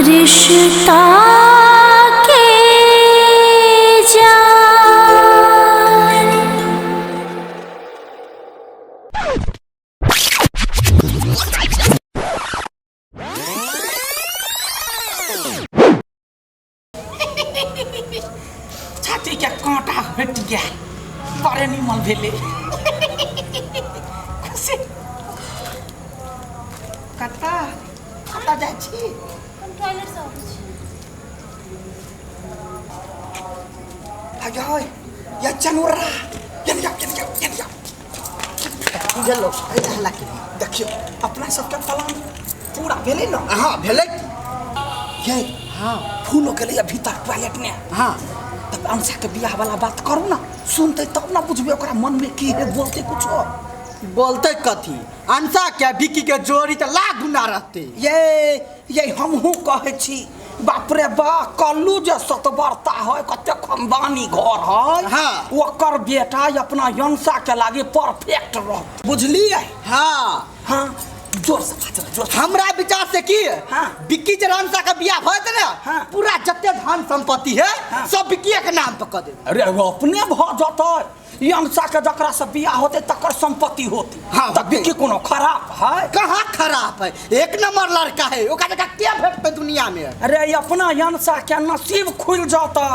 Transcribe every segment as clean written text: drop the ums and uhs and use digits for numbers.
रिश्ता के जान। छाती के कांटा हटि गेल, बड़े निमन भेलै। खुशी। कतऽ कतऽ जाइ छी? हम टॉयलेट से अबै छी। हय या चनोरा, केने जाओ, केने जाओ, केने जाओ। की भेलो? एहि हल्ला के? देखियौ, अपना सबके प्लान पूरा भेलै ने? हाँ, भेलै। ये। हाँ। फूल गेलै भीतर टॉयलेट ने। हाँ। तब अंशा के बियाह वाला बात करू ना, सुनते तब ना बुझबे ओकरा मन में की है। बोलते कुछो? बोलते कथी? अंशा के बिक्की के जोड़ी तऽ लाख गुना रहते। ये हमहूँ कहै छी, बाप रे बा, कल्लू जे सतबरता है, कते खानदानी घर है। ओकर बेटा अपना अंशा के लागे परफेक्ट रहत, बुझलियै? हाँ। हाँ, जोर से बाज, जोर से। हमरा विचार से की, बिक्की जे अंशा के बियाह भऽ जेतै ने, पूरा जते धन संपत्ति है, सब बिक्कीए के नाम पर कऽ देबै। अरे, वो अपने भऽ जतै। ई अंशा के जकरा से बियाह होतै तकर संपत्ति होतै। हाँ, तऽ होतै। बिक्की कोनो खराब है? कहाँ खराब है, एक नंबर लड़का है। ओकरा जकाँ के भेटतै दुनिया में? अरे, ई अपना अंशा के नसीब खुलि जतै।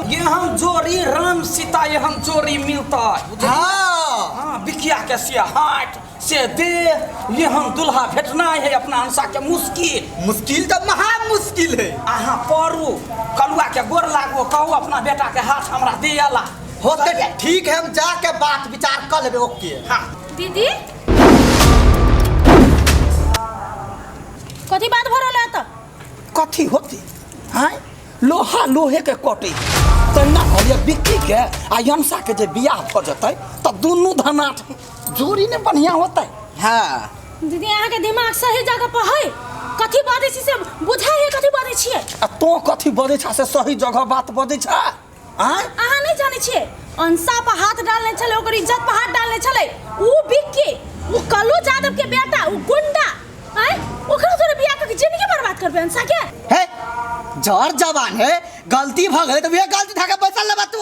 ये हम जोड़ी राम सीता, ये हम जोड़ी मिलतै, बुझलियै? हाँ। हाँ, बिकिया के से हाथ से देह, ये हम दुल्हा भेटना है अपना अंशा के मुश्किल। मुश्किल तऽ महा मुश्किल है। अहाँ पढ़ू, कलुआ के गोर लागू, कहू अपना बेटा के हाथ हमरा दियला। होते, ठीक है, हम जाके बात विचार कर लेबै। ओके। हाँ। दीदी, कथी बात भऽ रहल है तऽ? कथी होती हैं? लोहा लोहे के कटे तऽ ना कहलियै, बिक्की के आ अंशा के जे बियाह भऽ जेतै तऽ दुनू धनाठ जोड़ी ने बढ़िया होतै। दीदी, अहाँके दिमाग सही जगह पर है? कथी बाजै छी से बुझाइ है कथी बाजै छियै? आ तों कथी बजै छ से सही जगह बात बजै छ, आँय? अहाँ नहीं जानै छियै, अंशा पर हाथ डालने छलै, ओकर इज्जत पर हाथ डालने छलै उ बिक्की, उ कल्लू यादव के बेटा, उ गुंडा। आँय, ओकरा तोरे बियाह करके जिंदगी बर्बाद करबे अंशा के? हे, जर जवान है, गलती भ गेलै तऽ उहे गलती थाके बैसल लेबा तू?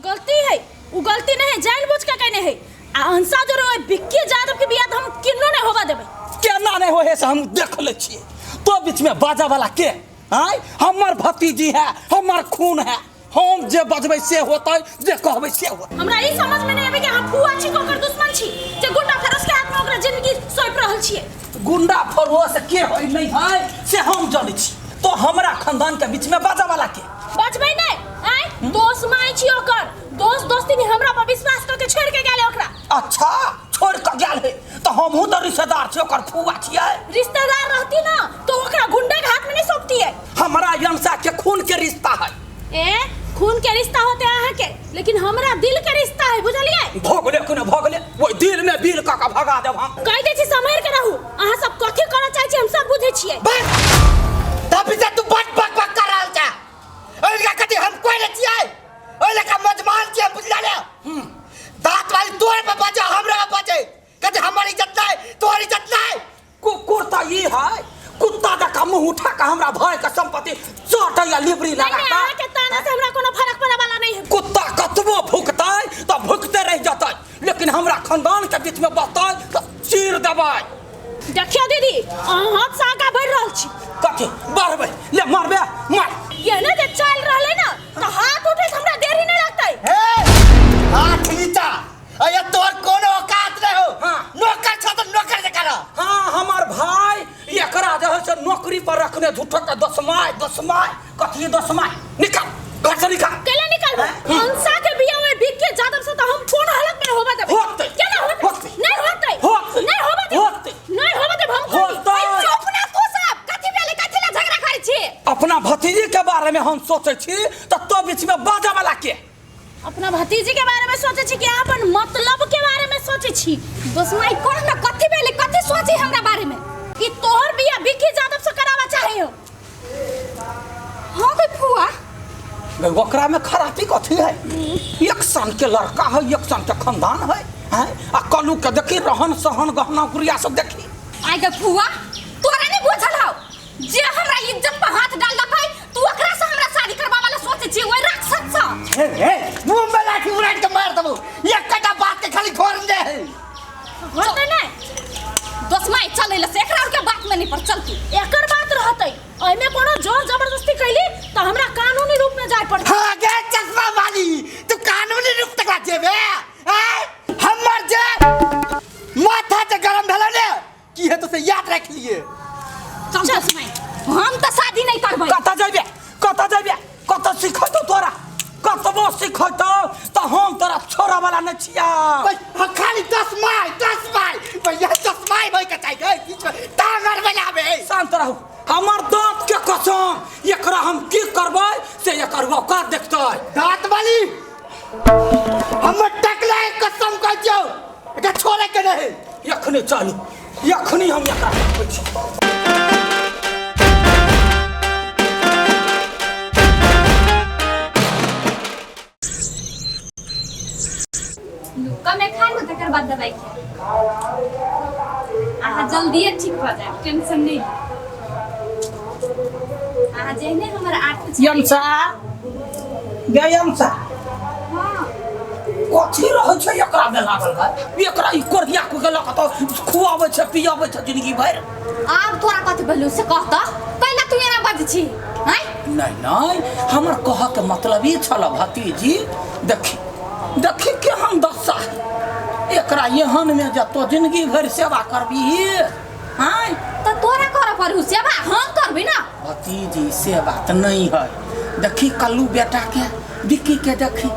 गलती है? उ गलती नहीं है, जान बुझ के कहने है। आ अंशा जोरे ओइ बिक्की यादव के बियाह तऽ हम किन्नो नहीं होबा देबै। केना नहीं होए से हम देख लै छियै। तो बीच में बाजा वाला के आँय? हमर भतीजी है, हमर खून है, हम जे बजबै से होतै, जे कहबै से होतै। हमरा ई समझ में नहीं आबै कि अहाँ फुआ छी कि ओकर दुश्मन छी जे गुंडा फरोश के हाथ में ओकरा जिंदगी सौंप रहल छियै। गुंडा फरोश के है नहीं है से हम जानै छी। तो हमरा खानदान के बीच में बाजा वाला के? बचबै नहीं। आँय, दोस्त माय छी ओकर, दोस्त दोस्ती नहीं हमरा पर विश्वास करके छोड़ के गेलै ओकरा। अच्छा, छोड़ के गेल है तो हमहूँ तो रिश्तेदार छियै, ओकर फुआ छियै। रिश्तेदार रहती ना तो ओकरा गुंडा के हाथ में नहीं सौंपती है। हमरा अंशा के खून के रिश्ता है। ए, खून के रिश्ता होते अहाँ के, लेकिन हमरा दिल के रिश्ता है, बुझलियै? भोगले कोनो भोगले, ओहि दिल में बिल कऽ के भगा देब हम। कहि दै छी, सम्हरि के रहू। अहाँ सब कथी करऽ चाहै छी हम सब बुझै छियै। बस, तब से तू बड़ बक बक कर रहल छा। ओहि लड़का कथी हम कोई नहीं छियै? ओहि लड़का मजमान छियै, बुझला ने? दांत वाली तोरे पे बजे, हमरा पे बजे, कथी हमर इज्जत नहीं, तोहर इज्जत नहीं? कुकुर तऽ ई है, कुत्ता जकाँ मुँह उठा के हमरा भाई के संपत्ति चटैया लिबरी नहीं लगा नहीं के। अहाँ के ताना से हमरा कोनो फर्क पड़े वाला नहीं है। कुत्ता कतबो भुकतै तऽ भुकते रहि जेतै, लेकिन हमरा खानदान के बीच में बसतै तऽ चीर देबै। देखियौ दीदी, अहाँ हाथ से आगाँ बढ़ि रहल छी। कथी बढ़बै? ले मारबे, मार। एहने जे चलि रहलै ने तऽ हाथ उठै से हमरा देरी नहीं लगतै। हे, हाथ नीचा। अरे, तोहर कोनो औकात नहीं हो। नौकर छ तो नौकर जकाँ रह। हाँ, हमर भाई एकरा जे है से नौकरी पर रखने झूठो के दसमाय दसमाय कथी दसमाय। निकाल घर से, निकाल। कैला निकालबै? अंशा के बियाह में बिक्की यादव से तऽ हम कोन हालत में होबा देबै? होतै। केना होतै? होतै। नहीं होतै। होतै। नहीं होबा देबै। होतै। नहीं होबा देबै हम। होतै। अरे, चुप ना तू सब। कथी भेलै? कथी ला झगड़ा करै छी? अपना भतीजी के बारे में हम सोचै छी तऽ तो बीच में बाजा वाला के? अपना भतीजी के बारे में सोचे छी कि अपन मतलब के बारे में सोचे छी? दोसमाई कोन ना, कथी भेलै? कथी सोची हमरा बारे में कि तोहर बियाह बिक्की यादव से करावा चाहे हो? हाँ गई फुआ। गई, ओकरा में खराबी कथी है? एक सन के लड़का है, एक सन के खानदान है, हैं? आ कलू के देखी, रहन सहन, गहना गुड़िया सब देखी। आइ गई फुआ, तोरा नहीं बुझल हौ जे हमरा इज्जत छी ओइ राक्षस सँ। हे हे, मुंह में लाठी उड़ाड़ के मार देबो, एकटा बात के खाली घर दे है। होतै नहि। दोसमाई चलै ले से एकरा और के बात में नहीं पर चल तू। एकर बात रहतै, एहिमे कोनो जोर जबरदस्ती कैली तऽ हमरा कानूनी रूप में जाय पड़तै। हाँ गे चश्मा वाली, तू कानूनी रूप तक जेबे? आय हमर जे माथा जे गरम भेलो ने की हेतौ से याद रख लिए। चल दोसमाई, हम तऽ शादी नहीं करबै। कतऽ जेबे, कतऽ जेबे, कतऽ सिखैतौ तोरा? कतबो सिखैतौ तऽ हम तोरा छोड़ऽ वाला नहि छियौ। भाई, खाली 10 माय, 10 माय भैया, 10 माय होय के चाहिए, टांगर बनाबे। शांत रहू, हमर दांत के कसम एकरा हम की करबै से एकर औकात देखतै। दांत वाली हमर टकला के कसम कहै छियौ, एकरा छोड़े के नहीं। एखने चलू, एखनी हम एकरा देखबै छी। कमे खा लू तकर बाद दवाई खा। अहाँ जल्दिए ठीक भऽ जायब, टेंशन नहीं। अहाँ जेहने हमर आँखि छै। यमसा गे यमसा। हाँ। कथी रहै छै एकरा में लागल है? एकरा ई कोरिया को गेलक तऽ खुआबै छै पियाबै छै जिंदगी भरि। आब तोरा कथी भेलौ से कह तऽ, कैला तू एना बाजै छी? आँय? नहीं नहीं, हमर कहऽ के मतलब ई छल भतीजी, देखी देखी केहन दशा एकरा एहन में जे तो जिंदगी भरि सेवा करबी। आँय? तऽ तोरा करऽ पड़ू सेवा, हम करबै ना। भतीजी से बात नहीं है। देखी कल्लू बेटा के, विक्की के देखी,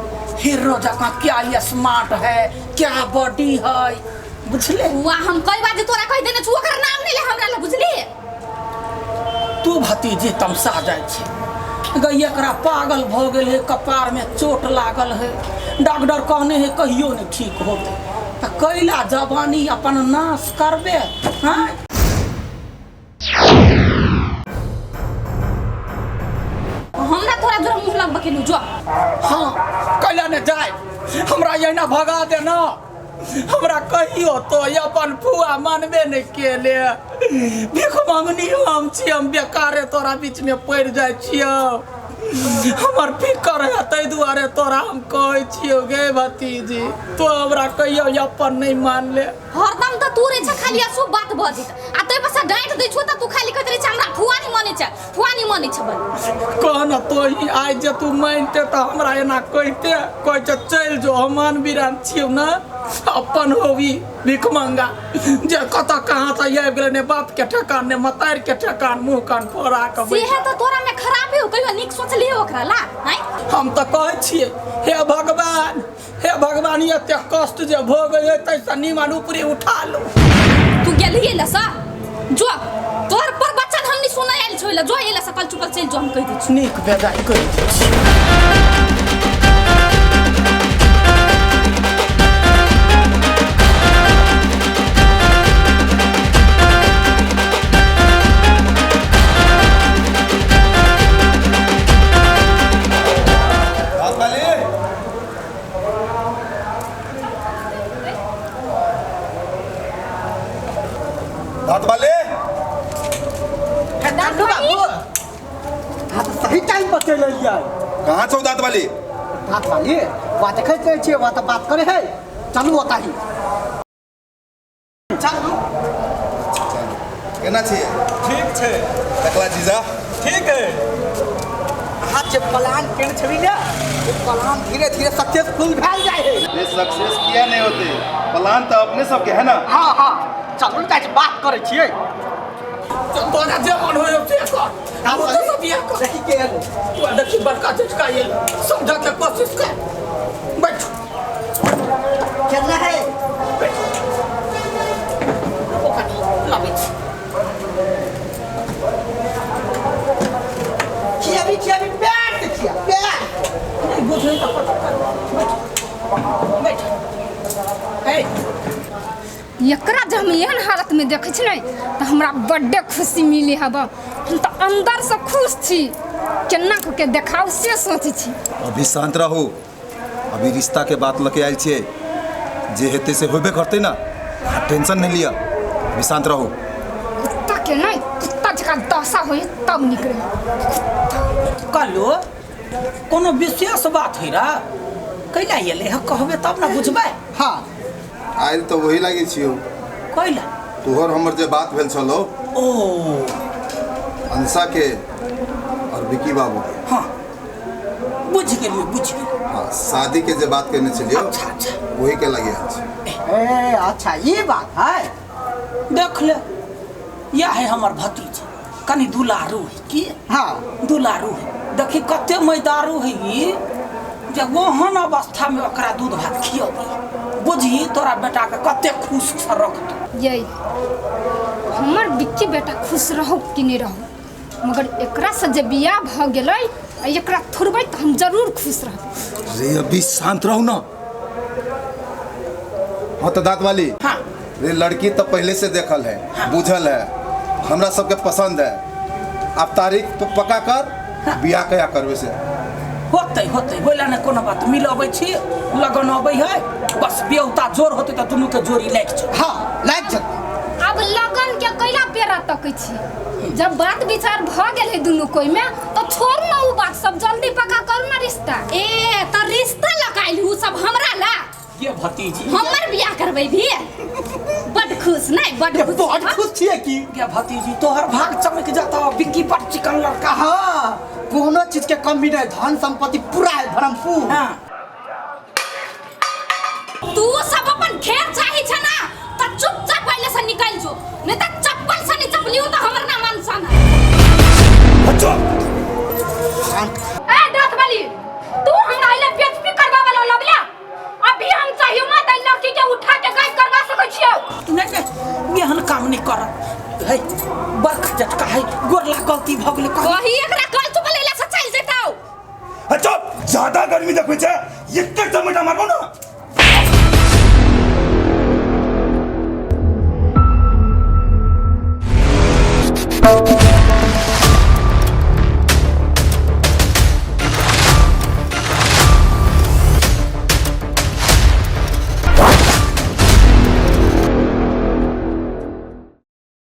हीरो जकाँ क्या स्मार्ट है, क्या बॉडी है, बुझले? वाह, हम कई बार जे तोरा कहि देने छु ओकर नाम नहीं ले हमरा ले, बुझली? तू भतीजी तमसा जाइ छै गई, एकरा पागल भऽ गेल है, कपार में चोट लागल है, डॉक्टर कहने है कहियो नहीं ठीक होते, तऽ कैला जवानी अपन नाश करबे? हाँ? हमरा तोरा जोर मुंह लगबे केलू जो। हाँ, कैला ने जाय, हमरा एना भगा दे ना, हमरा कहियो तो अपन फुआ मानबे नहीं केले। भीख मंगनी हम छी, हम बेकारे तोरा बीच में पड़ जाय छियौ, हमर फिकर है ताहि दुआरे तोरा हम कहै छियौ गे भतीजी, तो हमरा कहियो अपन नहीं मानले। हरदम तऽ तू रहै छ खाली अशुभ बात बजैत, आ तै पर से डाँटि दै छौ तऽ तू खाली कहैत रहै छ हमरा फुआ नहीं मानै छै, फुआ नहीं मानै छै। बल कह न तो ही आइ जे तू मानिते तऽ हमरा एना कहिते, कहै छै चलि जो, हम मान बिरान छियौ ना, अपन होबी भिखमंगा जे कतऽ कहाँ से आबि गेलै, ने बाप के ठेकान ने मतारि के ठेकान, मुँह कान फोड़ा कऽ बैठ। सेहे तऽ तोरा में खराबी हो, कहियो नीक सोचलियै ओकरा ला? आँय? हम तऽ कहै छियै हे भगवान, हे भगवान, एते कष्ट जे भऽ गेलै ताहिसँ निमन ऊपरे उठा लो। तू गेलही एला सँ जो, तोहर पर बच्चन हम नहीं सुनै आयल छौ, एला जो एला सँ कल चुपल चलि जो, हम कहि दै छी। नीक बेजाय कहि दै छी। दांत वाले। कल्लू बाबू, हाँ तो सही टाइम पर चल अलियै। कहाँ छौ दांत वाली? दांत वाली वहाँ देखै छियै, वहाँ तऽ बात करे है, चलू ओतही चलू। केना छियै? ठीक छै। टकला जीजा ठीक है। अहाँ जे प्लान केने छली ने, ओ प्लान धीरे धीरे सक्सेसफुल भेल जाइ है। ये सक्सेस किया नहीं होते, प्लान तो अपने सबके है ना। हाँ हाँ, चलू ने बात करै छियै। तोरा जे मन होय से कर, हाँ, ओ तऽ सब बियाह कर। देखी के एलो। तू देखी बड़का झटका एल, समझ के कोशिश कर, बैठ। केना है? बैठ। लाबै छी। खियाबी खियाबी प्यार से खिया, प्यार। नहीं बुझे तो पता कर। बैठ बैठ। ए एकरा जब हम एहन हालत में देखै छी ने तऽ हमरा बड्डे खुशी मिली हब, हम तऽ अंदर से खुश छी, केना कऽ के देखाउ से सोचै छी। अभी शांत रहू, अभी रिश्ता के बात लके आयल छियै, जे हेतै से होबे करतै ना, टेंशन नहीं लिअ, अभी शांत रहू। कुत्ता के नहीं, कुत्ता जकाँ दशा होई तब निकले। कल्लू कोनो विशेष बात है रा कैला एलै है कहबे तब ने बुझबै। हाँ आयल तऽ वही लागै छियौ। कैला? तोहर हमर जे बात भेल छलो ओ अंशा के और विकी बाबू के। हाँ बुझ गेलियै बुझ गेलियै। हाँ शादी के जे बात कहने छलियौ। अच्छा अच्छा वही के लगे आयल छी। ए अच्छा ये बात है। देख ले यह है हमर भतीज कनी दुलारू है की। हाँ दुलारू है देखी कते मैदारू है ई जे ओहन अवस्था में ओकरा दूध भात खियबी बुझी तोरा बेटा के कते खुश से रखतौ। ये हमर बिक्की बेटा खुश रहो कि नहीं रहो मगर एकरा से जे बियाह भ गेलै आ एकरा थुरबै तऽ हम जरूर खुश रहब। रे अभी शांत रहू ना। हाँ तो दांत वाली। हाँ रे लड़की तो पहले से देखल है। हाँ। बुझल है हमरा सबके पसंद है। अब तारीख पक्का कर। हाँ। बियाह कया करबे से होतै होतै बोला ने कोनो बात मिलबै छी लगन अबै है बस ब्यौता जोर होतै तऽ दुनू के जोड़ी लागि जेतै। हाँ लागि जेतै। अब लगन के कैला पेरा तकै छी जब बात विचार भ गेल है दुनू कोई में तो छोड़ ना उ बात सब जल्दी पक्का करू ना रिश्ता। ए त रिश्ता लगाइल उ सब हमरा ला ये भतीजी हमर बियाह करबै भी बड खुश नहीं बड खुश। बड खुश छियै की ये भतीजी तोहर भाग चमक जाता बिक्की पर चिकन लड़का। हाँ कोनो चीज के कमी नहीं धन संपत्ति पूरा है धर्मपुर। हाँ तू सब अपन खेत चाही छ ना त चुपचाप पहले से निकल जो नहीं त चप्पल से नहीं चपलियो त हमर ना मन सन। ए दांत वाली तू हमरा इले बेइज्जती करबा वाला लबला अभी हम चाहियो मत ए लड़की के उठा के गायब करवा सकै छियो। नहीं नहीं एहन काम नहीं कर है बरखा झटका है गोरला गलती भ गेलै कही एकरा कल चुपल इले से चल जेतौ। चुप ज्यादा गर्मी देखबै छै एके चमेटा मारबो ना